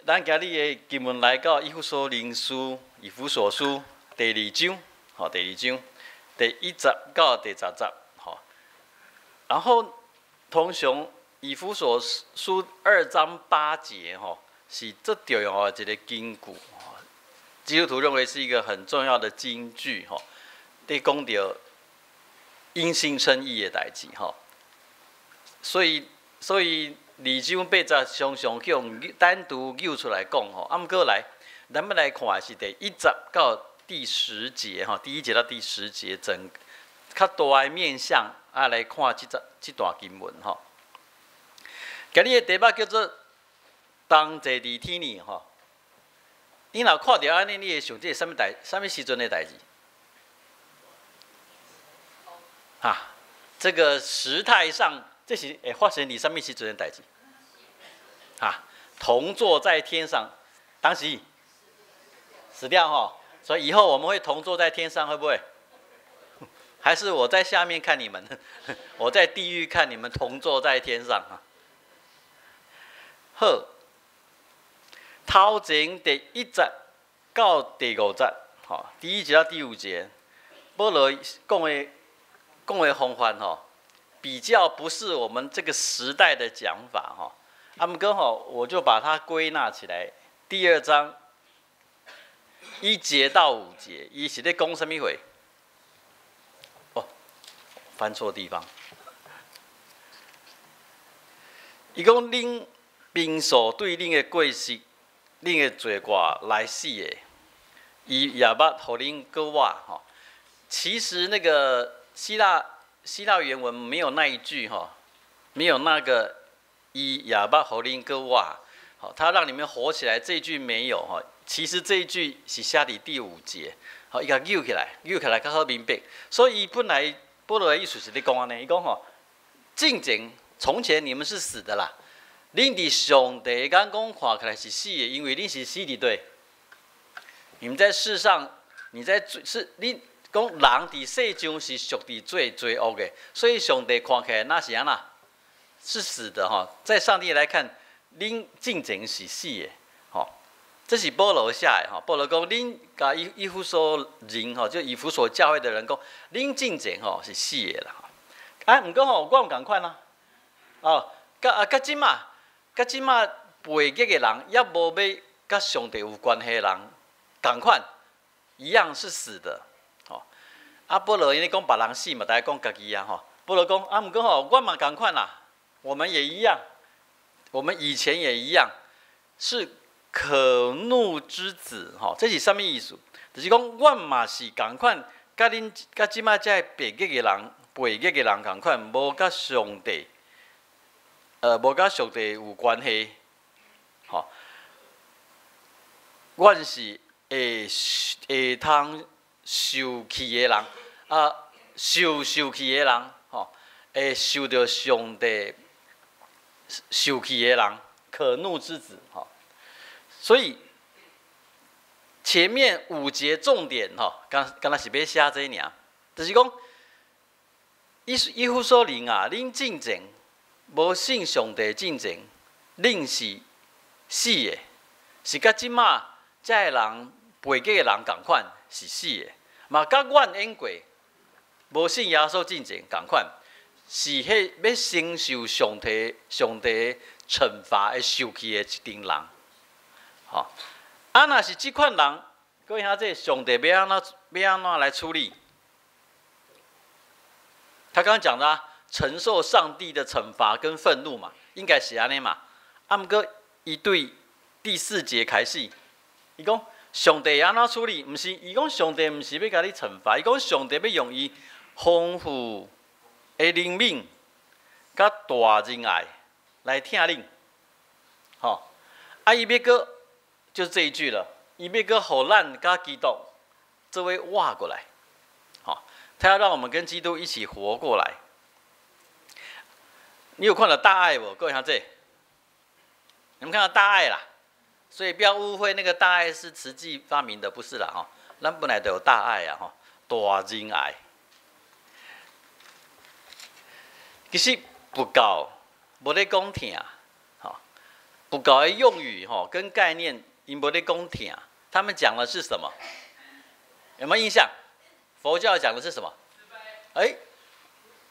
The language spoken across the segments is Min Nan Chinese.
咱今日的經文來到以弗所靈書、以弗所書第二章，吼，第二章第一節到第十節，吼。然後通常以弗所書二章八節，吼，是最重要的一個金句，基督徒認為是一個很重要的金句，吼。佇講著因信稱義的代誌，吼。所以二章八節常常去予單獨揪出來講，吼。啊，毋過來，咱欲來看的是第一節到第十節，吼，第一節到第十節，整較大的面向啊來看這節這段經文，吼。今日的題目叫做同坐佇天裡，吼。你若看著按呢，你會想這是啥物代？啥物時陣的代誌？啊，這個時態上，這是會發生佇啥物時陣的代誌？啊，同坐在天上，當時死掉吼，所以以後我們會同坐在天上，會不會？還是我在下面看你們？我在地獄看你們同坐在天上啊？好，頭前第一節到第五節，吼，第一節到第五節，保羅講的方法吼，比較不是我們這個時代的講法吼。啊，毋過吼，我就把它歸納起來。第二章一節到五節，伊是咧講啥物話？哦，翻錯地方。伊講恁平素對恁的過失、恁的罪過來死的，伊也捌予恁閣活吼。其實那個希臘原文沒有那一句吼，沒有那個伊也捌予恁閣活，好，他讓你們活起來這一句沒有哈。其實這一句是寫佇第五節，好，伊共揪起來，揪起來較好明白。所以伊本來保羅的意思是咧講按呢，伊講吼，進前從前你們是死的啦，恁佇上帝眼光看起來是死的，因為恁是死佇佗。你們在世上，你在罪是恁講人佇世上是屬佇罪罪惡的，所以上帝看起來那是按怎？是死的哈，在上帝來看，恁進前是死的，吼，這是保羅寫的吼。保羅講，恁共以弗所人吼，就以弗所教會的人講，恁進前吼是死的啦。啊，毋過吼，我毋仝款啊。哦，佮啊，佮這馬，佮這馬背逆的人，猶無欲佮上帝有關係的人，仝款，一樣是死的。吼，啊，保羅𪜶咧講別人死嘛，大家講家己啊吼。保羅講啊，毋過吼，我嘛仝款啦。我們也一樣，我們以前也一樣，是可怒之子，吼，這是啥物意思？就是講，阮嘛是仝款，佮恁佮這擺這背逆的人，背逆的人仝款，無佮上帝，無佮上帝有關係，吼。阮是會通受氣的人，啊，受氣的人，吼，會受著上帝受氣的人，可怒之子，吼。所以前面五節重點，吼，敢若是欲寫這爾，就是講，以弗所人啊，恁進前無信上帝進前，恁是死的，是佮這馬這个人背逆的人仝款是死的，嘛佮阮演過無信耶穌進前仝款，是彼欲承受上帝懲罰會受氣的一陣人，吼！啊，若是這款人，各位兄弟，上帝欲按怎來處理？他剛剛講的啊，承受上帝的懲罰跟憤怒嘛，應該是按呢嘛。啊，毋過伊對第四節開始，伊講上帝按怎處理？毋是，伊講上帝毋是欲共你懲罰，伊講上帝欲用伊豐富的憐憫，佮大仁愛來疼恁，吼！啊，伊欲閣就是這一句了，伊欲閣予咱佮基督做伙活過來，吼！他要讓我們跟基督一起活過來。你有看到大愛無？各位兄弟，你們看到大愛啦？所以不要誤會，那個大愛是慈濟發明的，不是啦，吼！咱本來就有大愛啊，吼，大仁愛。其實佛教無咧講疼，吼，佛教的用语吼跟概念，𪜶無咧講疼，他們講的是什麼？有沒有印象？佛教講的是什麼？哎，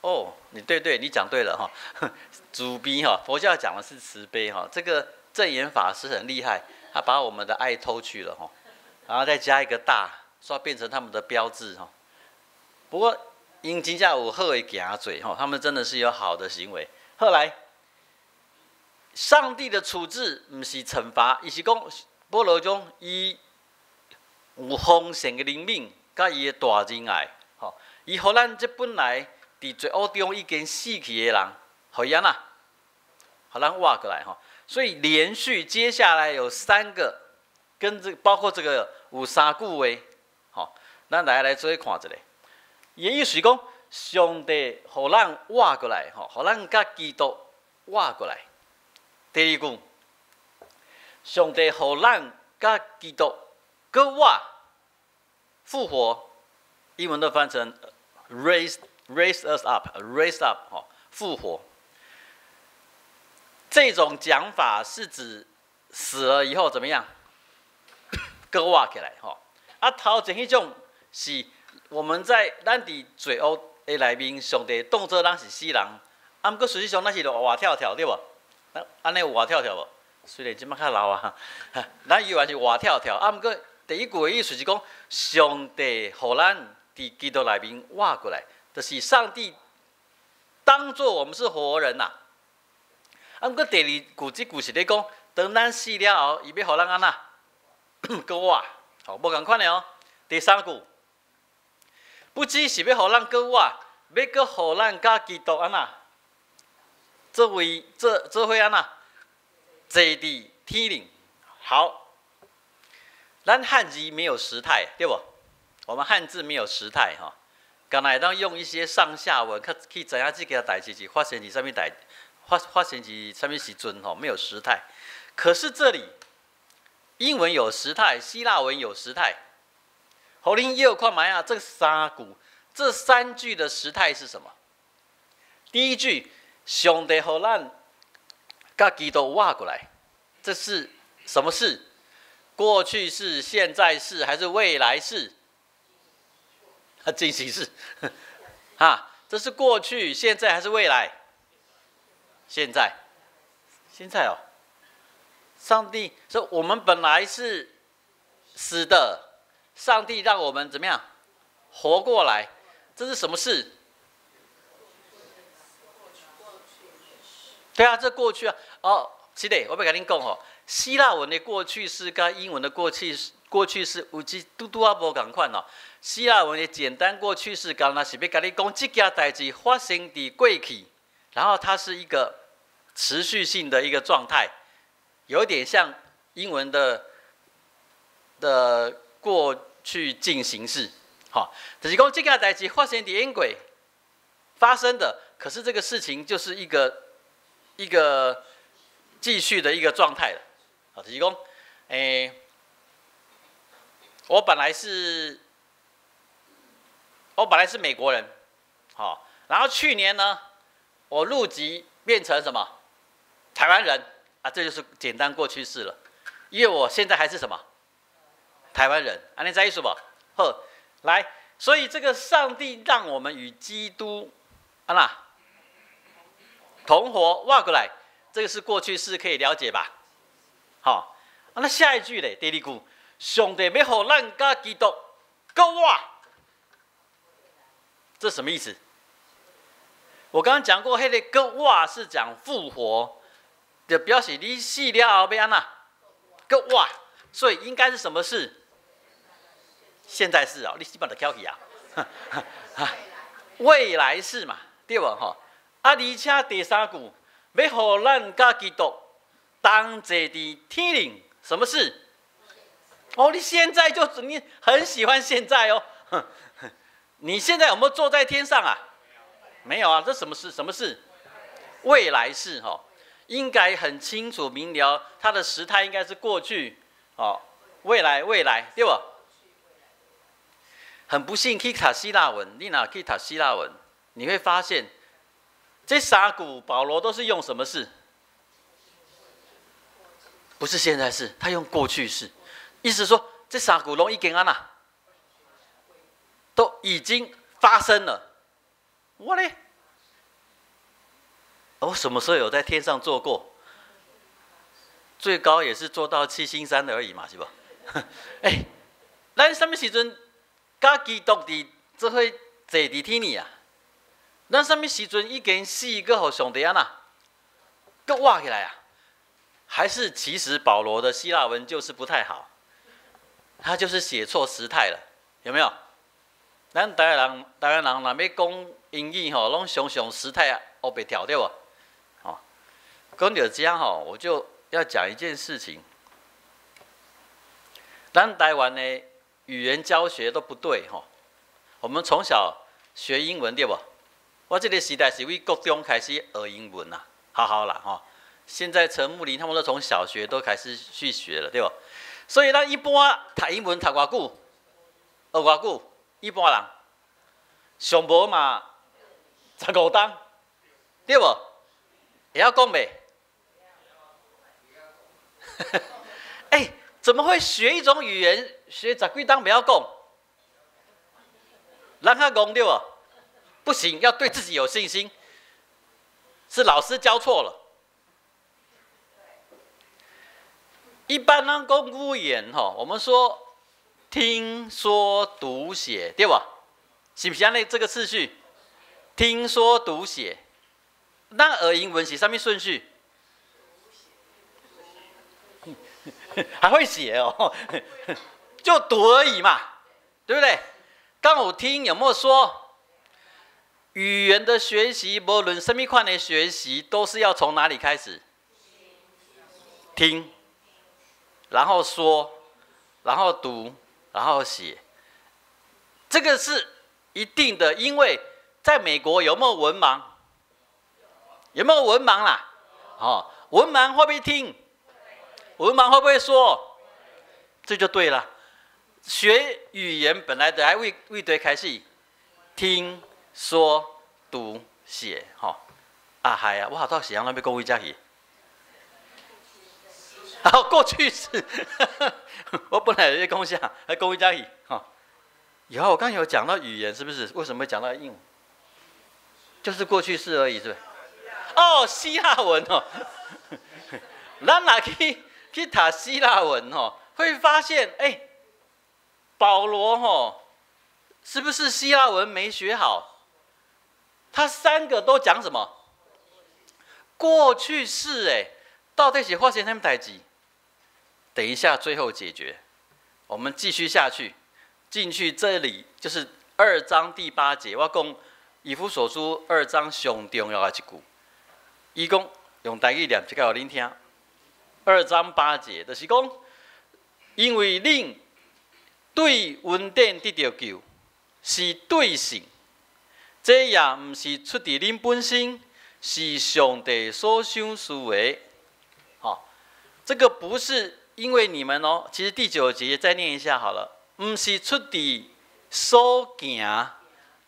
哦，你對對，你講對了哈，慈悲哈，佛教講的是慈悲哈。這個證嚴法師很厲害，他把我們的愛偷去了哈，然後再加一個大，說變成他們的標誌哈。不過𪜶真正有好的行做哈，他們真的是有好的行為。後來，上帝的處置毋是懲罰，伊是講保羅講伊有豐盛的憐憫，佮伊的大仁愛，吼，伊予咱這本來佇罪惡中已經死去的人，予伊按怎，予咱活過來吼。所以連續接下來有三個，跟這包括這個有三句話，吼，咱來來做伙看一下。伊的意思是講，上帝予咱活過來，吼，予咱佮基督活過來。第二句，上帝予咱佮基督閣活復活，英文都翻成 raise us up，raise up，吼，復活。這種講法是指死了以後怎麼樣？閣活起來，吼。啊，頭前彼種是我們在咱佇罪惡的內面，上帝當做咱是死人，啊，毋過實際上咱是活跳跳，對無？按呢有活跳跳無？雖然這擺較老啊，咱以為是活跳跳。啊，毋過第一句的意思是講，上帝予咱佇基督內面活過來，就是上帝當作我們是活人吶。啊，毋過第二句這句是咧講，當咱死了後，伊欲予咱按怎閣活，吼，無仝款的哦。第三句，不只是欲予咱閣活，欲閣予咱佮基督按怎？做為做做伙按怎？坐佇天頂。好，咱漢字沒有時態，對無？我們漢字沒有時態吼，敢若會當用一些上下文，去去知影這件代誌是發生佇啥物代，發發生佇啥物時陣吼，沒有時態。可是這裡英文有時態，希臘文有時態。予恁臆看覓啊，這三句，這三句的時態是什麼？第一句，上帝予咱佮基督活過來，這是什麼事？過去式、現在式還是未來式？進行式，哈，這是過去、現在還是未來？現在，現在哦。上帝說：“我們本來是死的，上帝讓我們怎麼樣活過來？這是什麼事？對啊，這過去啊。哦，是的，我欲共恁講吼，希臘文的過去式佮英文的過去式有一拄拄仔無仝款哦。希臘文的簡單過去式，敢若是欲共你講這件代誌發生佇過去，然後它是一個持續性的一個狀態，有點像英文的過去進行式，好，就是講這件代誌發生佇英國發生的，可是這個事情就是一個繼續的一個狀態了，好，就是講，欸，我本來是美國人，好，然後去年呢，我入籍變成什麼？台灣人啊，這就是簡單過去式了，因為我現在還是什麼？台灣人，按呢知意思無？好，來，所以這個上帝讓我們與基督按怎同活活過來，這個是過去式，可以了解吧？好，那下一句咧，第二句，上帝欲予咱佮基督閣活，這什麼意思？我剛剛講過，彼个閣活是講復活，就表示你死了後欲按怎閣活，所以應該是什麼式？現在式哦，你基本就翹起啊，未來式嘛，對無吼？啊，而且第三句，欲予咱佮基督同坐佇天頂，什麼式？哦，你現在就你很喜歡現在哦，你現在有沒有坐在天上啊？沒有啊，這什麼事？什麼式？未來式哈，應該很清楚明了，它的時態應該是過去哦，未來未來對無？很不幸去讀希臘文，你若去讀希臘文，你會發現這三句保羅都是用什麼式？不是現在式，他用過去式，意思說這三句攏已經按怎，都已經發生了。我咧，我什麼時候有在天上坐過？最高也是坐到七星山而已嘛，是無？哎，咱啥物時陣佮基督佇做伙坐佇天裡啊？咱啥物時陣已經死，閣予上帝按怎，閣活起來啊？還是其實保羅的希臘文就是不太好，他就是寫錯時態了，有沒有？咱台灣人，台灣人若欲講英語吼，攏常常時態烏白跳對無？吼，講到這吼，我就要講一件事情。咱台灣的語言教學都不對吼，我們從小學英文對無？我這個時代是為國中開始學英文啦，好好啦吼。現在陳木林他們都從小學都開始去學了，對無？所以咱一般讀英文讀偌久？學偌久？一般人上無嘛15冬，對無？會曉講袂？哎，怎麼會學一種語言學十幾冬袂曉講？人較戇對無？不行，要對自己有信心。是老師教錯了。一般咱講語言吼，我們說聽說讀寫，對吧？是毋是按呢這個次序？聽說讀寫，咱學英文是啥物順序？還會寫哦，就讀而已嘛，對不對？剛有聽有沒有說？語言的學習，無論啥物款的學習，都是要從哪裡開始？聽，然後說，然後讀，然後寫。這個是一定的，因為在美國有沒有文盲？有沒有文盲啦？哦，文盲會不會聽？文盲會不會說？這就對了。學語言本來就愛為為佗開始聽、說、讀、寫，吼。啊，係啊，我好到時陣欲講佗遮去。好，過去式。我本來咧講啥，還講佗遮去，吼。有啊，我剛有講到語言，是不是？為什麼會講到英文？就是過去式而已，是不是？哦，希臘文哦。咱若去讀希臘文吼，會發現，哎，保羅吼，是不是希臘文沒學好？他三個都講什麼？過去式哎，到底是發生啥物代誌？等一下，最後解決。我們繼續下去，進去這裡就是二章第八節。我講以弗所書二章上重要的一句，伊講用台語念一下予恁聽。二章八節就是講，因為恁對恩典得著救，是對信，這也毋是出佇恁本身，是上帝所賞賜的。好，這個不是因為你們哦。其實第九節再念一下好了，毋是出佇所行，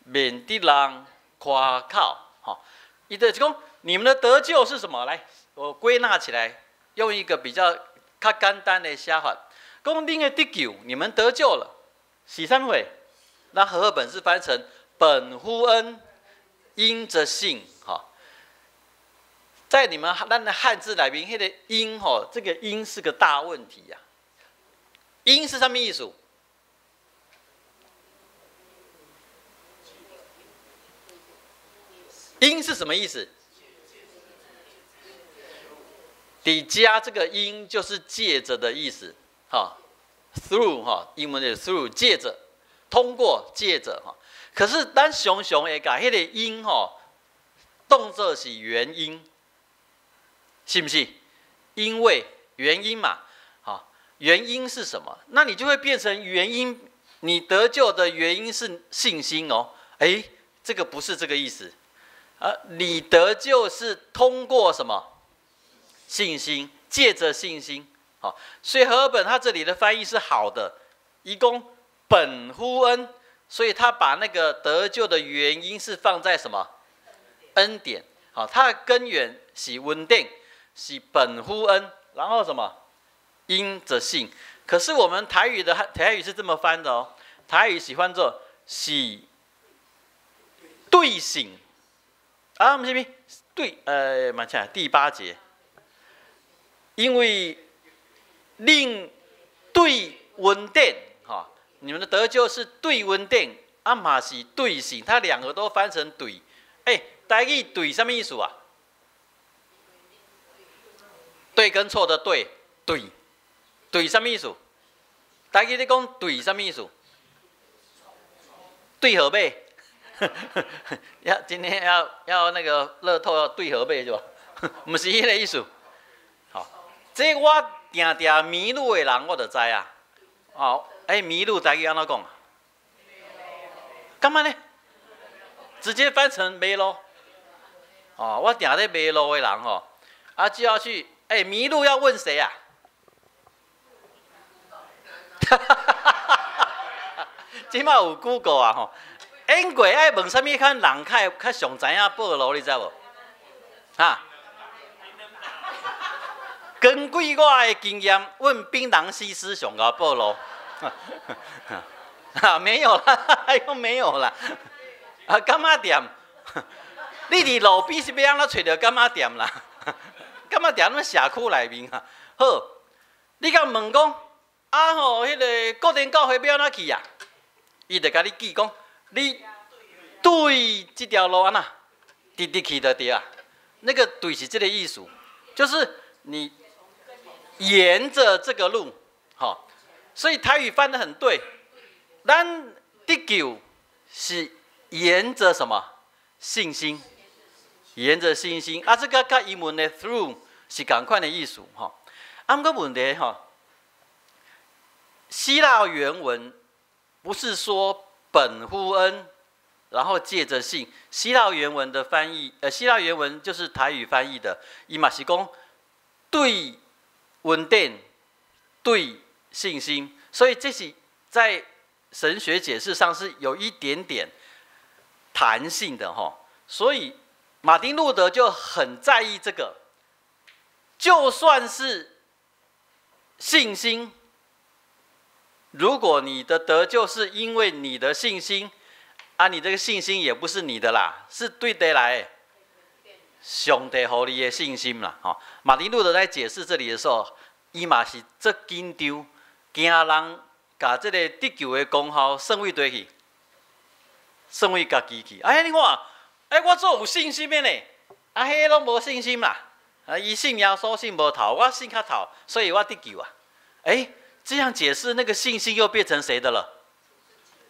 免得人誇口。好，伊就是講，你們的得救是什麼？來，我歸納起來，用一個比較較簡單的寫法，講恁的得救，你們得救了，是啥物貨？那和合本是翻成本乎恩，因着信。哈，在你們咱的漢字內面，彼個因吼，這個因是個大問題呀。因是啥物意思？因是什麼意思？底加這個因就是借着的意思，哈，through 哈，英文的 through 借着，通過借着哈。可是咱常常會共彼個因吼，當做是原因，是毋是？因為原因嘛，哈，原因是什麼？那你就會變成原因，你得救的原因是信心哦。哎，這個不是這個意思，啊，你得救是通過什麼？信心，借着信心，好，所以和合本他這裡的翻譯是好的，伊講本乎恩，所以他把那個得救的原因是放在什麼？恩典，好，它的根源是穩定，是本乎恩，然後什麼？因着信。可是我們台語的台語是這麼翻的哦，台語是翻做是對信啊，毋是毋對，蠻起來第八節，因為恁對恩典，哈，你們的得救是對恩典，啊嘛是對信，它兩個都翻成對。哎，台語對啥物意思啊？對跟錯的對，對，對啥物意思？台語咧講對啥物意思？對號碼？要今天要那個樂透要對號碼是吧？毋是彼個意思。好，這我定定迷路的人我就知啊。哦，欸，迷路台語按怎講？幹嘛呢？直接翻成迷路。哦，我定咧迷路的人吼，啊就要去，欸，迷路要問誰啊？哈哈哈哈哈！這馬有 Google 啊吼，因過愛問啥物款人較較上知影報路，你知無？哈？根據我的經驗，問檳榔西施上𠢕報路。啊，沒有啦，又沒有啦。啊，柑仔店，你佇路邊是欲按怎揣著柑仔店啦？柑仔店攏社區內面啊。好，你共問講，啊吼，彼個國電教會欲按怎去啊？伊就共你記講，你對這條路按怎，直直去就對啊。那個對是這個意思，就是你沿着這個路，好，所以台語翻得很對。咱得救是沿着什麼？信心，沿着信心啊，這個佮英文的 through 是仝款的意思，吼。啊，毋過問題吼，希臘原文不是說本乎恩，然後借着信。希臘原文的翻譯，希臘原文就是台語翻譯的，伊嘛是講對恩典，對信心，所以這是在神學解釋上是有一點點彈性的哈。所以馬丁路德就很在意這個，就算是信心，如果你的得救是因為你的信心，啊，你這個信心也不是你的啦，是對佗來的？上帝予你的信心啦，吼。馬丁路德在解釋這裡的時候，伊嘛是足緊張，驚人共這個得救的功效算佗佗去，算佗家己去。哎，你看，哎，我足有信心的呢，啊，彼攏無信心啦。啊，伊信耶穌信無透，我信較透，所以我得救啊。哎，這樣解釋，那個信心又變成誰的了？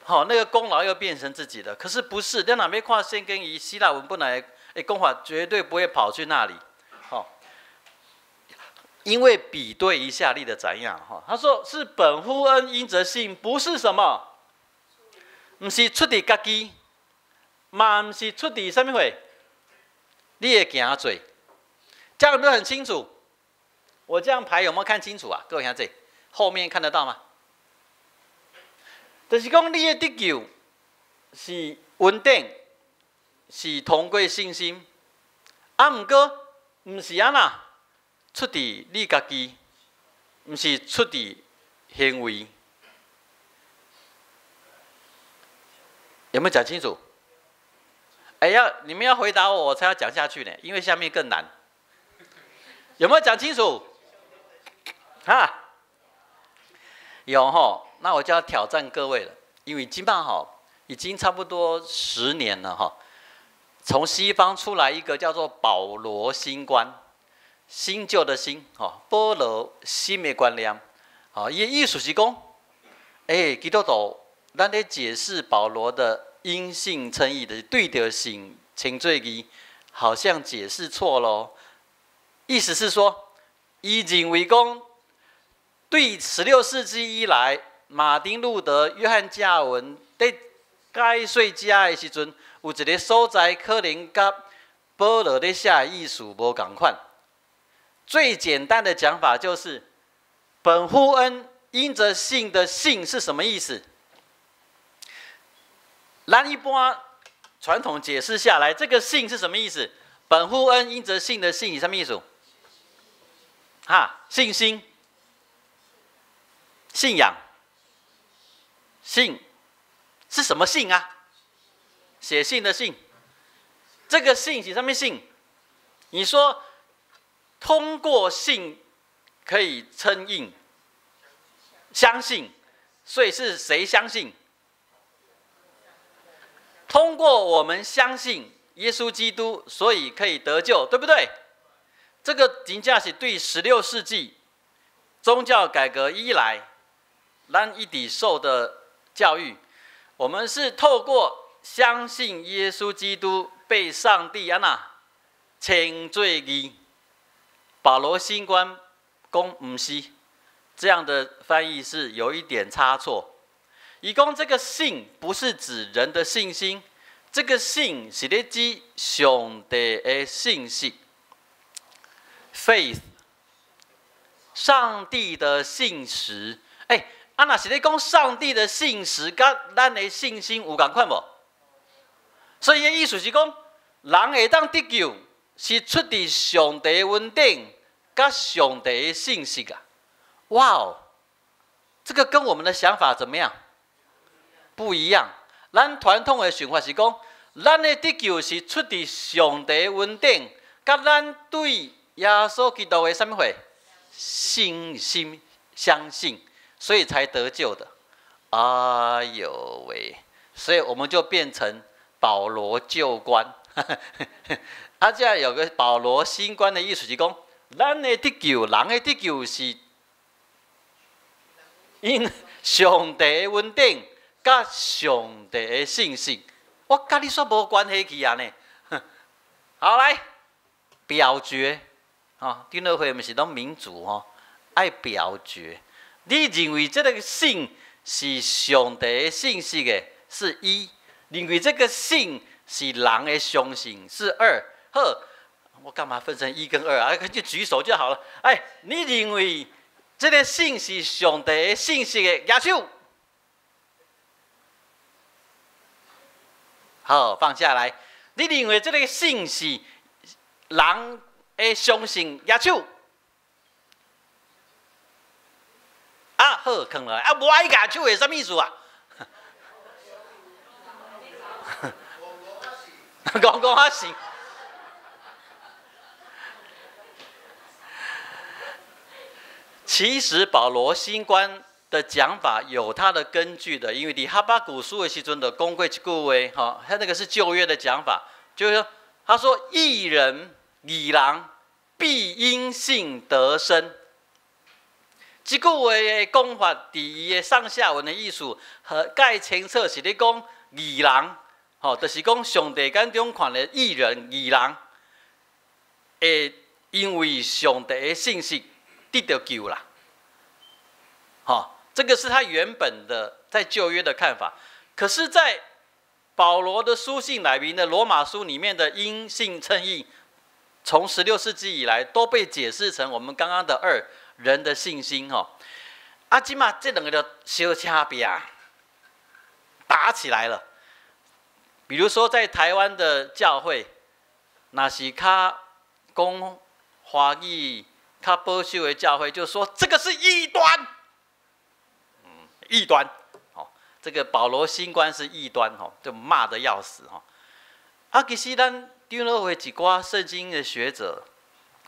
好，那個功勞又變成自己的。可是不是？你若欲看聖經伊希臘文本來的講法，絕對不會跑去那裡。好，因為比對一下你就知影哈。他說是本乎恩，因着信，不是什麼，毋是出佇家己，嘛毋是出佇啥物貨？你的行做，這樣有沒有很清楚？我這樣排有沒有看清楚啊？各位兄弟，後面看得到嗎？就是講你的得救是恩典，是通過信心，啊，毋過毋是按怎出佇你家己，毋是出佇行為，有沒有講清楚？哎呀，你們要回答我，我才要講下去呢，因為下面更難。有沒有講清楚？哈，有吼，那我就要挑戰各位了，因為這馬吼已經差不多10年了哈。從西方出來一個叫做保羅新觀，新舊的新，吼，保羅新的觀念，吼，伊的意思是講，欸，基督徒，咱咧解釋保羅的因信稱義的對著信稱做義，好像解釋錯咯。意思是說，伊認為講，對16世紀以來，馬丁路德、約翰加爾文佇解說這的時陣，有一个所在可能佮保羅咧寫的意思無仝款。最簡單的講法就是，本乎恩，因着信的信是什麼意思？咱一般傳統解釋下來，這個信是什麼意思？本乎恩，因着信的信是什麼意思？哈，信心。信仰，信是什麼信啊？寫信的信，這個信是啥物信？你說通過信可以稱義，相信，所以是誰相信？通過我們相信耶穌基督，所以可以得救，對不對？這個真正是對16世紀宗教改革以來，咱一直受的教育，我們是透過相信耶穌基督被上帝按怎稱做義。保羅新觀講毋是，這樣的翻譯是有一點差錯。伊講這個信不是指人的信心，這個信是咧指上帝的信實，faith，上帝的信實。欸，啊，若是咧講上帝的信實，佮咱的信心有仝款無？所以伊意思是講，人會當得救，是出佇上帝恩典，佮上帝的信實啊！哇哦，這個跟我們的想法怎麼樣？不一樣。咱傳統的想法是講，咱的得救是出佇上帝恩典，佮咱對耶穌基督的啥物貨？信心相信，所以才得救的。哎呦喂！所以我們就變成保羅舊觀。啊，這有個保羅新觀的意思是講，咱的得救，人的得救是因上帝的恩典，佮上帝的信實，我佮你煞無關係去啊呢。好，來表決，吼，長老會毋是攏民主吼，愛表決。你認為這個信是上帝的信實的，是一；認為這個信是人的相信，是二。好，我幹嘛分成一跟二啊？就舉手就好了。哎，你認為這個信是上帝的信實的，舉手。好，放下來。你認為這個信是人的相信，舉手。啊，好，囥落來。啊，無愛舉手的啥物意思啊？講講啊是。其實保羅新觀的講法有他的根據的，因為佇哈巴谷書的時陣就講過一句話，吼，他那個是舊約的講法，就是說，他說義人義人必因信得生。這句話的講法，佇伊的上下文的意思和蓋清楚是咧講義人，吼，就是講上帝眼中看的義人義人，會因為上帝的信實得著救啦，吼。這個是他原本的在舊約的看法，可是，在保羅的書信裡面的羅馬書裡面的因信稱義，從16世紀以來都被解釋成我們剛剛的二人的信心。吼，啊，這馬這兩個就相車拚，打起來了。比如說，在台灣的教會，若是較講華語較保守的教會，就說這個是異端。異端，哦，這個保羅新觀是異端，哦，就罵得要死，哦。啊，其實咱長老會一寡聖經的學者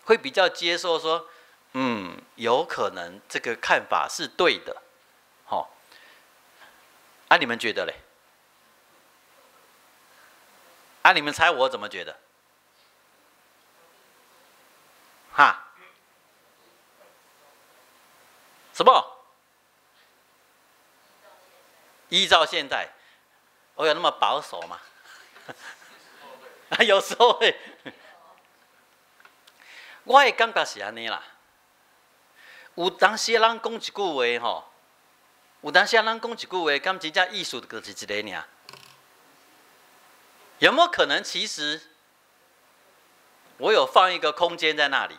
會比較接受說，嗯，有可能這個看法是對的，吼。啊，你們覺得嘞？啊，你們猜我怎麼覺得？哈？什麼？依照現在，我有那麼保守嗎？有時候會，我的感覺是按呢啦。有當時人講一句話吼，有當時人講一句話，敢真正意思就是一個爾？有沒有可能，其實我有放一個空間在那裡？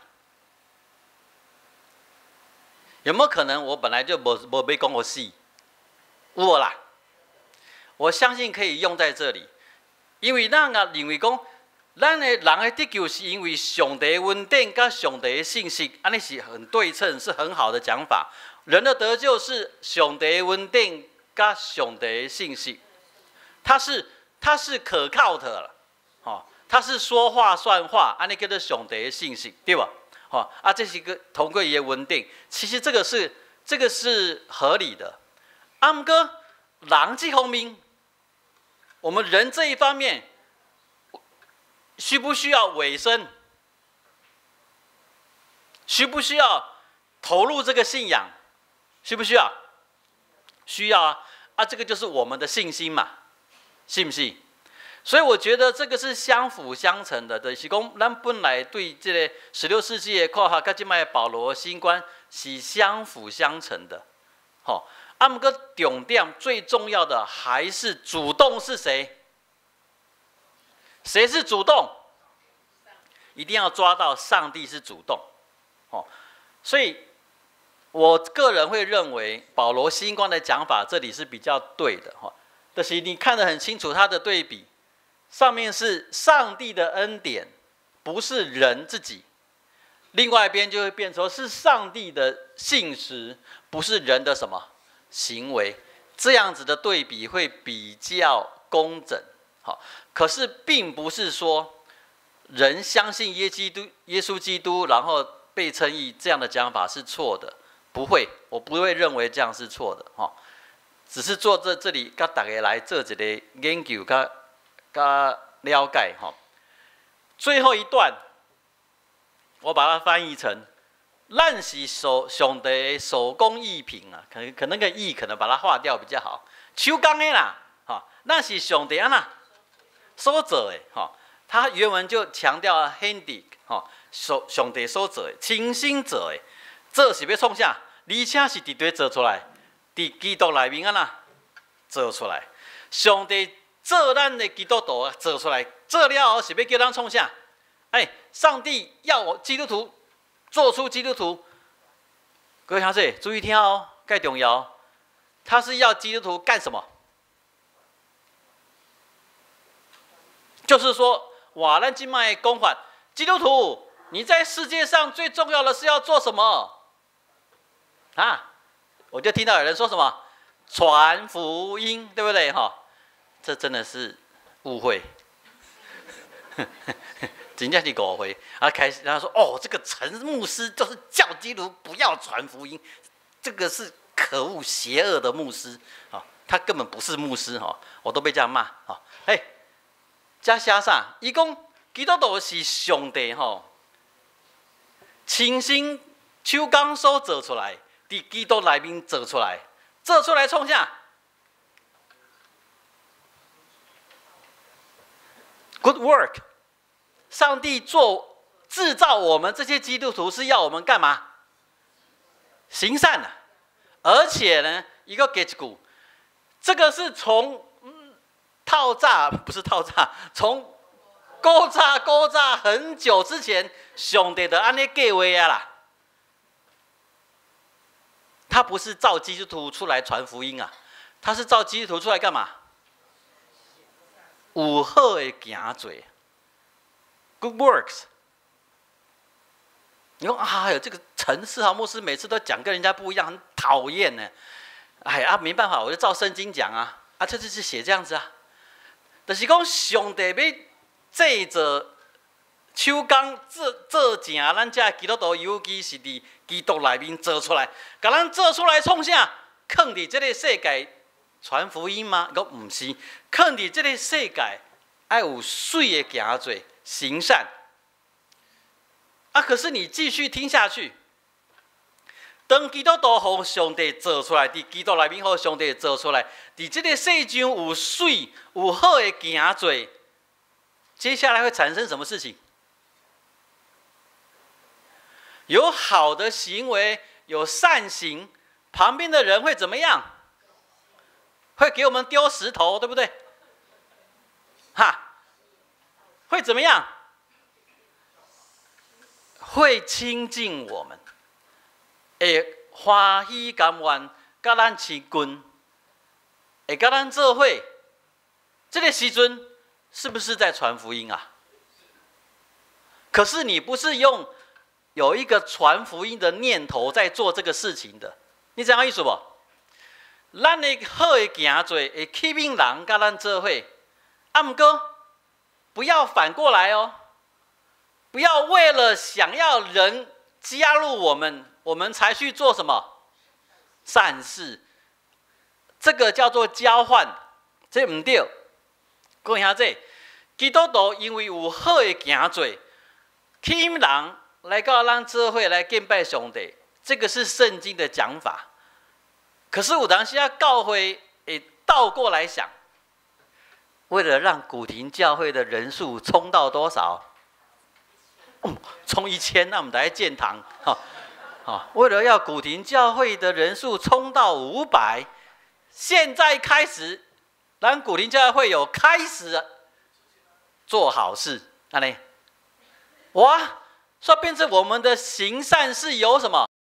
有沒有可能，我本來就無欲講予死？有啦，我相信可以用在這裡，因為咱也認為講，咱的人的得救是因為上帝恩典佮上帝的信實，按呢是很對稱，是很好的講法。人的得救是上帝恩典佮上帝信实，它是可靠的了，吼，它是說話算話，按呢叫做上帝的信實，對吧？吼，啊，這是一個通過伊的恩典，其實這個是合理的。啊，毋過人這方面，我們人這一方面需不需要委身？需不需要投入這個信仰？需不需要？需要啊！啊，這個就是我們的信心嘛，是不是？所以我覺得這個是相輔相成的。就是講，咱本來對這個16世紀的看法，佮這擺保羅新觀是相輔相成的。吼，啊，毋過重點最重要的還是主動是誰？誰是主動？一定要抓到上帝是主動。哦，所以我個人會認為保羅新觀的講法這裡是比較對的。哈，就是你看得很清楚，他的對比，上面是上帝的恩典，不是人自己；另外一邊就會變成是上帝的信實，不是人的什麼行為。這樣子的對比會比較工整。好，可是並不是說人相信耶穌基督，然後被稱義這樣的講法是錯的，不會，我不會認為這樣是錯的，哈。只是做這裡，佮大家來做一個研究，佮了解，哈。最後一段，我把它翻譯成：咱是手上帝的手工藝品啊，可能個藝可能把它劃掉比較好。手工的啦，哈，咱是上帝按怎所做的，哈。他原文就強調 handy，哈，手上帝所做的，親身做的，做是欲創啥？而且是佇佗做出來，佇基督內面按怎做出來？上帝做咱的基督徒做出來，做了後是欲叫咱創啥？哎，上帝要我基督徒做出基督徒，各位兄弟注意聽哦，蓋重要。他是要基督徒幹什麼？就是說，哇，咱這擺講法，基督徒，你在世界上最重要的是要做什麼？啊？我就聽到有人說什麼傳福音，對不對？哈，這真的是誤會，真正是誤會。啊，開始然後說，哦，這個陳牧師就是叫基督徒不要傳福音，這個是可惡邪惡的牧師啊，他根本不是牧師哈，我都被這樣罵啊。哎，這寫啥？伊講基督徒是上帝吼，親身手工所做出來，佇基督內面做出來，做出來創啥？Good work！上帝做製造我們這些基督徒是要我們幹嘛？行善啊！而且呢，伊閣加一句，這個是從透早不是透早，從古早古早很久之前，上帝就按呢計畫啊啦。他不是造基督徒出來傳福音啊，他是造基督徒出來幹嘛？有好的行做，Good works。你說哎呀，這個陳世豪牧師每次都講跟人家不一樣，很討厭呢。哎啊，沒辦法，我就照聖經講啊。啊，這就是寫這樣子啊。就是講上帝欲製造手工做做成，咱這基督徒尤其是佇基督內面做出來，共咱做出來創啥？囥佇這個世界傳福音嗎？講毋是，囥佇這個世界愛有媠的行做行善。啊！可是你繼續聽下去，當基督徒予上帝做出來，佇基督內面予上帝做出來，佇這個世上有媠有好的行做，接下來會產生什麼事情？有好的行為，有善行，旁邊的人會怎麼樣？會給我們丟石頭，對不對？哈，會怎麼樣？會親近我們，會歡喜甘願，佮咱親近，會佮咱做伙。這個時陣是不是在傳福音啊？可是你不是用有一個傳福音的念頭在做這個事情的，你知影意思無？咱的好的行做會吸引人佮咱做伙，啊，毋過不要反過來哦，不要為了想要人加入我們，我們才去做什麼善事，這個叫做交換，這毋對。各位兄弟，基督徒因為有好的行做，吸引人來到咱做伙來敬拜上帝，這個是聖經的講法。可是有當時啊，教會會倒過來想，為了讓古亭教會的人數衝到多少？衝1000，那我們來建堂，哈，好，為了要古亭教會的人數衝到500，現在開始，咱古亭教會有開始做好事，按呢，哇，說變成我們的行善是有什麼？